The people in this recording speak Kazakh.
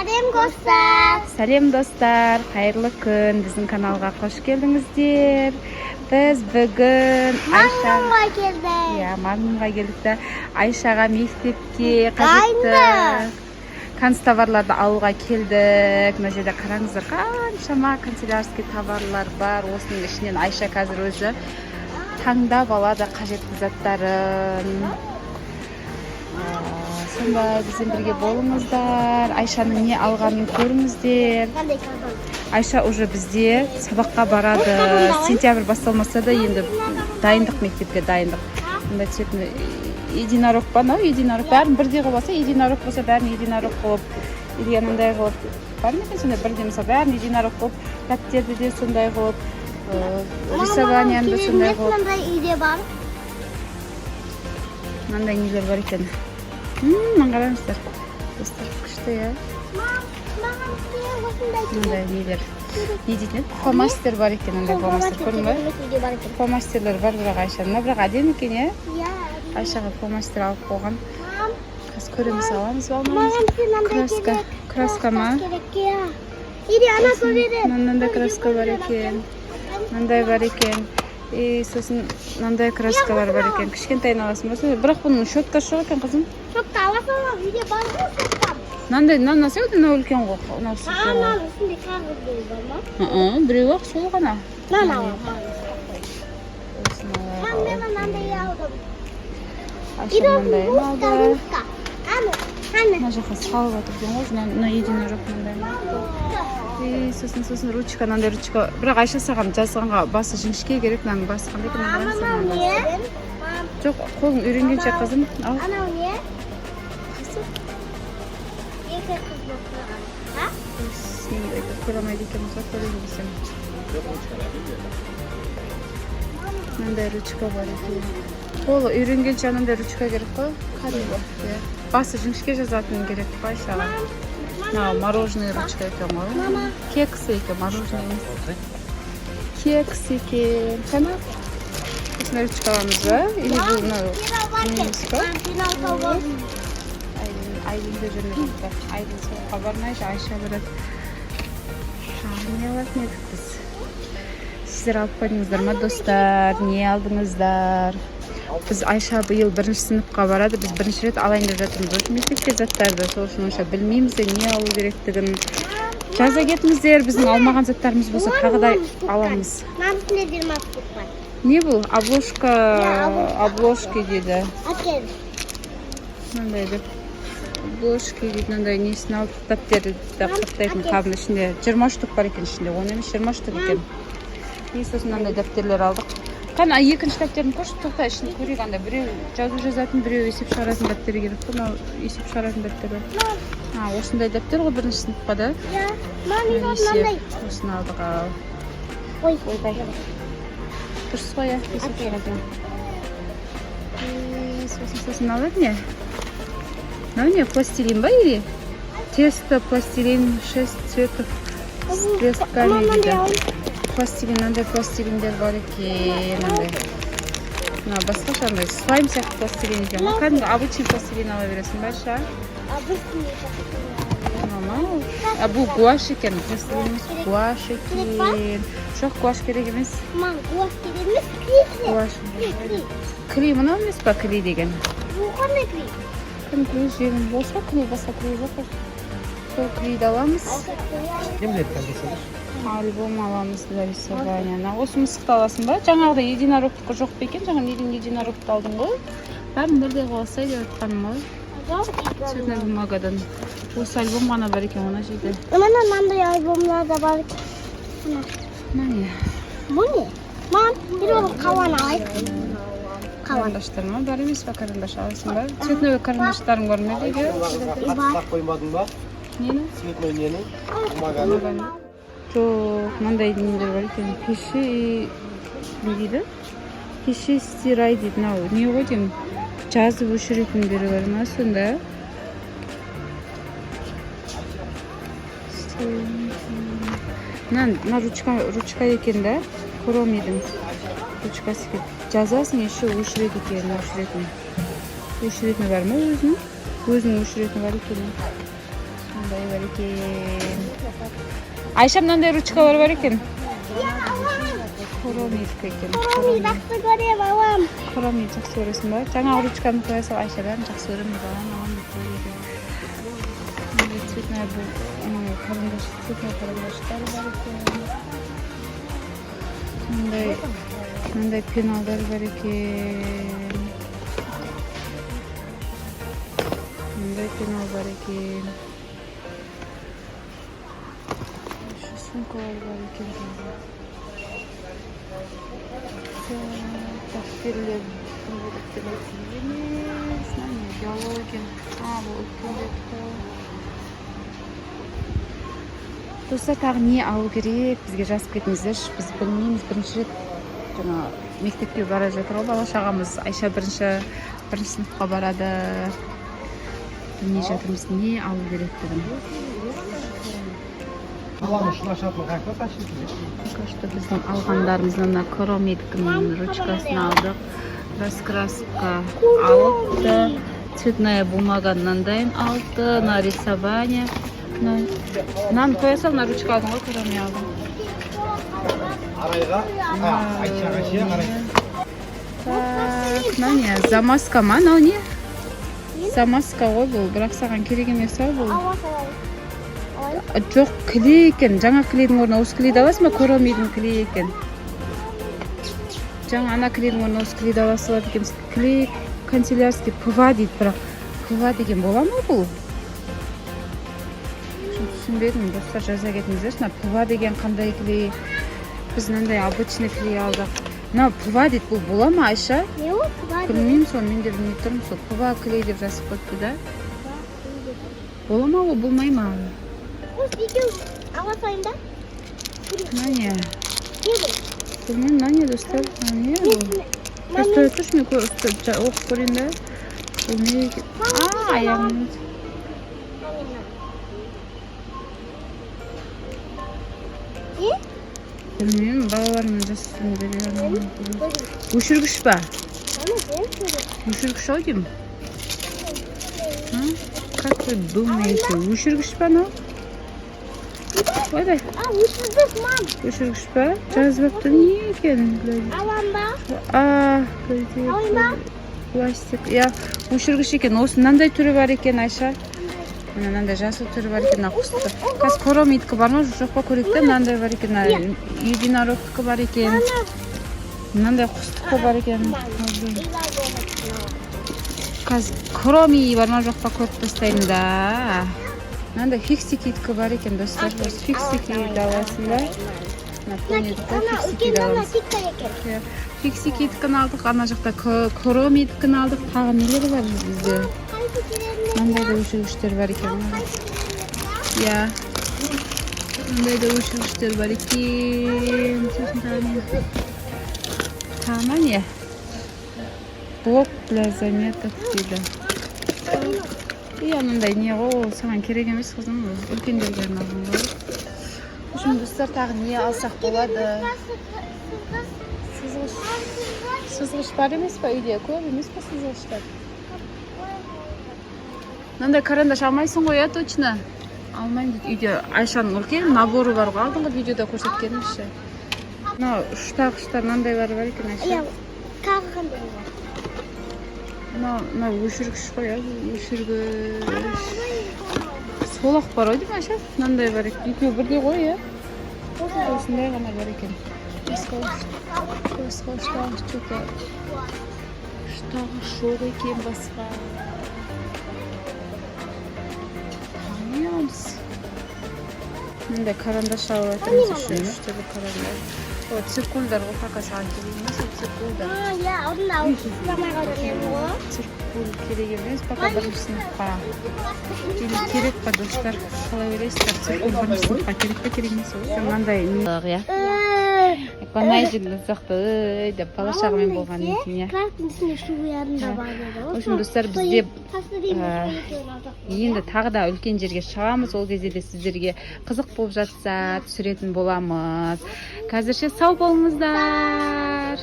Сәлем, достар! Сәлем, достар! Қайырлы күн! Біздің каналға қош келдіңіздер. Біз бүгін Айша Магнумға келдік. Иә, Магнумға келдік та, Айшаға мектепке қажетті Дайындық. канцтоварларды алуға келдік. Мына жерде қараңыздар, қаншама канцелярский товарлар бар. Осының ішінен Айша қазір өзі таңдап алады қажетті заттарын. Сондай бізбен бірге болыңыздар, Айшаның не алғанын көріңіздер. Қандай картон? Айша уже бізде сабаққа барады. Сентябрь басталмаса да, енді дайындық, мектепке дайындық. Мындай цветной единорог па мынау? Единорог бәрін бірдей қылып алса, единорог болса, бәрін единорог қылып или анандай қылып бар ма екен сондай бірдей? Мысалы, бәрін единорог қылып, дәптерді де сондай қылып, рисованияны да сондай қылып. Мынандай үйде бар. Мынандай нелер бар екен. Мына қараңыздар, достар, күшті, иә? Маған осындай. Мындай нелер, не дейтін еді, фломастер бар екен. Мындай фломастер көрдің ба? Үйде бар екен. Фломастерлер бар, бірақ Айша мына, бірақ әдемі екен, иә? Иә. Айшаға фломастер алып қойған. Мам, Қазір көреміз, аламыз ба, алмаймыз. маған сен мынандай Краска. керек. Краска ма? Керек, иә. Или ана көреді. Мынандай краска бар екен, мынандай бар екен и сосын мынандай краскалар бар екен. Кішкентайын аласың ба сонда? Бірақ бұның щеткасы жоқ екен, қызым. Щетка ала саламын, үйде бар ғой щетка. Мынандай, мынаны алсаң, мынау үлкен ғой, мынау үлкен ғой. Ананың үстінде қағаз бар ма? Біреу ақ сол ғана. Мынаны аламын. Осыны Мам, мен алайық. мынандай алдым. Айша мынандайын алды. Аны, аны. Мына жаққа салып жатыр екен ғой. Мына единорог мынандай. И сосын ручка, мынандай ручка. Бірақ, Айша, саған жазғанға басы жіңішке керек. Мынаның басы қандай екен? Мына қараңыздар, Анау мынаның басы. не? Мам, Жоқ, қолың үйренгенше, қызым, ал. анау не? Екі қыз болып тұрған. А? Көре алмайды екенбіз ғой, көрейін десем. Мынандай ручка бар екен. Қолы үйренгенше анандай ручка керек қой кәдімгі, иә, басы жіңішке жазатын керек қой Айшаға. Мынау мороженое ручка екен ғой. Мама. Кекс екен, мороженое емес, кекс екен. Қане, осындай ручка аламыз ба или бұл мынау Пенал бар не екен. емес па? Мам, пенал тауып алдым. Айдын, Айдын да жүрмей жатыр. Айдын сабаққа бармайды, Айша барады. Тағы не алатын едік біз? Сіздер алып қойдыңыздар ма, достар? Не алдыңыздар? Біз, Айша биыл бірінші сыныпқа барады. Біз бірінші рет алайын деп жатырмыз осы мектепке заттарды. Сол үшін онша білмейміз де не алу керектігін. Жаза кетіңіздер, біздің алмаған заттарымыз болса, тағы да аламыз. Мам, үстінде 20 штук бар. Не бұл? Обложка, Иә, обложки дейді. Әкел. Мынандай деп, обложки дейді. Мынандай несін алдық, дәптерді қаптайтын қабының ішінде 20 штук бар екен. Ішінде 10 емес, 20 штук екен. И сосын мынандай дәптерлер алдық. Қане, екінші дәптерін көрші. Тоқта, ішін көрейік. Анда біреу жазу жазатын, біреу есеп шығаратын дәптер керек қой. Мынау есеп шығаратын дәптер бар. А, осындай дәптер ғой бірінші сыныпқа да. Иә. Мам, мен Есеп. мынандай. Осыны алдық, ал. Ой. Ойбай, дұрыс қой, иә, есеп шығаратын. И сосын мыналар не? Мынау не, пластилин ба или тесто, пластилин шесть цветов с блестками Мам, мынандай дейді. алдым. Пластилин, мынандай пластилиндер бар екен. Мынандай, мына басқаша, андай слайм сияқты пластилин екен ғой. Кәдімгі обычный пластилин ала бересің ба, Айша? Обычный. Мынау ма? А, бұл гуашь екен, пластилин емес, гуашь екен. Жоқ, гуашь керек емес. Мам, гуашь керек емес, клей керек. Гуашь. Клей, клей. Клей мынау емес па, клей деген? Бұл қандай клей? Кім клей жегін болса, клей, басқа клей жоқ қой. Сол клейді аламыз. Альбом аламыз для рисования. Ана осы мысықты аласың ба? Жаңағыдай единорогтікі жоқ па екен? Жаңа неден единорогты алдың ғой? Бәрін бірдей қылып алсай деп жатқаным ғой. Жоқ. Цветной бумагадан осы альбом ғана бар екен мына жерде. Мына мынандай альбомдар да бар. Мына. Мына не? Бұл не? Мам, бір оны қаланы алайық. Қалан. Карандаштар ма? Бар емес па карандаш? Аласың ба? Цветной карандаштарың бар ма үйде? Қатты қоймадың ба? Нені? Цветной нені, бумаганы. Бумаганы. Жоқ, мынандай нелер бар екен. Пиши и не дейді, пиши, стирай дейді. Мынау не ғой деймін, жазып өшіретіндері бар ма сонда? Мына ручка екен да, Куромидің ручкасы екен. Жазасың, еще өшіреді екен. Өшіретін, өшіретіні бар ма өзінің? Өзінің өшіретіні бар екен. Мынандай бар екен, Айша, мынандай ручкалар бар екен. Иә, алам. Куромидікі екен. Куроми жақсы көрем, алам. Куроми жақсы көресің ба? Жаңағы ручканы қоя сал, Айша. Бәрін жақсы көремін, балам, алам деп қояды екен. Мынандай цветная, анау карандаш, цветной карандаштар бар екен. Мындай пеналдар бар екен, мындай пенал бар екен. Еще сумкалар бар екен тағы. Дәптерлер, бұл дәптерлер емес. Мына не, биология? А, бұл үлкендер кітабы. Достар, тағы не алу керек, бізге жазып кетіңіздерші, біз білмейміз. Бірінші рет жаңа мектепке бара жатыр ғой бала шағамыз. Айша бірінші сыныпқа барады. Білмей жатырмыз не алу керектігін. Баланың ұшын ашатын қаяқта тащите? Пока что біздің алғандарымыз: мына Куромидікінің ручкасын алдық, раскраска алыпты, цветная бумага мынандайын алыпты на рисование. Мынаны қоя сал. Мына ручка алдың ғой, Куроми алдың. Арайға, а, Айшаға ше, арай. Так, мынау не, замазка ма? Мынау не, замазка ғой бұл, бірақ саған керек емес ау бұл. Ала салайын. Алайын. А, жоқ, клей екен. Жаңа клейдің орнына осы клейді аласың ба? Куромидің клейі екен. Жаңа ана клейдің орнына осы клейді ала салады екенбіз. Клей канцелярский ПВА дейді, бірақ ПВА деген бола ма бұл? Шын түсінбедім, достар, жаза кетіңіздерші. Мына ПВА деген қандай клей? Біз мынандай обычный клей алдық. Мынау ПВА дейді, бұл бола ма, Айша? Не ол ПВА деген? Білмеймін соны, мен де білмей тұрмын. Сол ПВА клей деп жазып қойыпты да. Бола ма ол, болмай ма? Осы екеуін ала салайын ба? Мына не? Не бұл? Білмеймін, мына не, достар, мына не бұл? Мам, Стой тұршы, мен оқып көрейін да. Бұл не екен? А, аяғым. Мам, не? Білмеймін, балалармен жасөспірімдерге арналған. Өшіргіш па? Мама, сен көріп. Өшіргіш ау деймін. А? Как вы думаете, өшіргіш па мынау? Ойбай. А, өшіргіш, мам. Өшіргіш па? Жазып не екен? Алам ба? А, Алайын ба? пластик. Иә, өшіргіш екен. Осы мынандай түрі бар екен, Айша. Міне, мынандай жасыл түрі бар екен, мына құсты. Қазір Куромидікі бар ма, жоқ па, көрейік та. Мынандай бар екен, мына единорогтікі бар екен. Мынандай құстікі бар екен. Қазір Куроми бар ма, жоқ па, көріп тастаймын да. Мынандай фиксикидікі бар екен, достар. Осы фиксикиді аласың да. Мына понидікі, Ана фиксикиді үлкен, ана аламыз. тиктер екен. Иә, фиксикидікін алдық, ана жақта Куромидікін алдық. Тағы нелер бар бізде? Қайсы керемет? Мынандай да өшіргіштер бар екен. Қайсы керемет? Иә. Мындай да өшіргіштер бар екен. Сосын тағы не? Тағы не? Блок для заметок дейді. Иә, мындай не ғой, ол саған керек емес, қызым, ол үлкендерге арналған ғой. В общем, достар, тағы не алсақ болады? Сызғыш. Сызғыш бар емес па үйде? Көп емес па сызғыштар? Мынандай карандаш алмайсың ғой, иә, точно? Алмаймын дейді. Үйде Айшаның үлкен наборы бар ғой, алдыңғы видеода көрсеткенімізше. Мынау ұштағыштар мынандайлары бар екен, Айша. Иә, тағы қандай бар? Мынау өшіргіш қой, иә, өшіргіш. Сол ақ бар ғой деймін, Айша. Мынандай бар екен. Екеуі бірдей ғой, иә? Осындай ғана бар екен. Басқа ұштағыш, что-то ұштағыш жоқ екен басқа. Тағы не аламыз? Мындай карандаш алып жатырмыз, еще үш түрлі карандаш. О, циркульдар ғой, пока саған керек емес ол циркульдар. А, иә, алдында алып сұрамай қалған едім ғой. Циркуль керек емес пока бірінші сыныпқа. Или керек па, достар, қалай ойлайсыздар, циркуль бірінші сыныпқа керек па, керек емес? Ол мынандай не, иә, сияқты ей деп бала шағамен болғаннан кейін, иә. Трактың үстіне шу құятын да бар еді. В общем, достар, бізде енді тағы да үлкен жерге шығамыз. Ол кезде де сіздерге қызық болып жатса, түсіретін боламыз. Қазірше сау болыңыздар.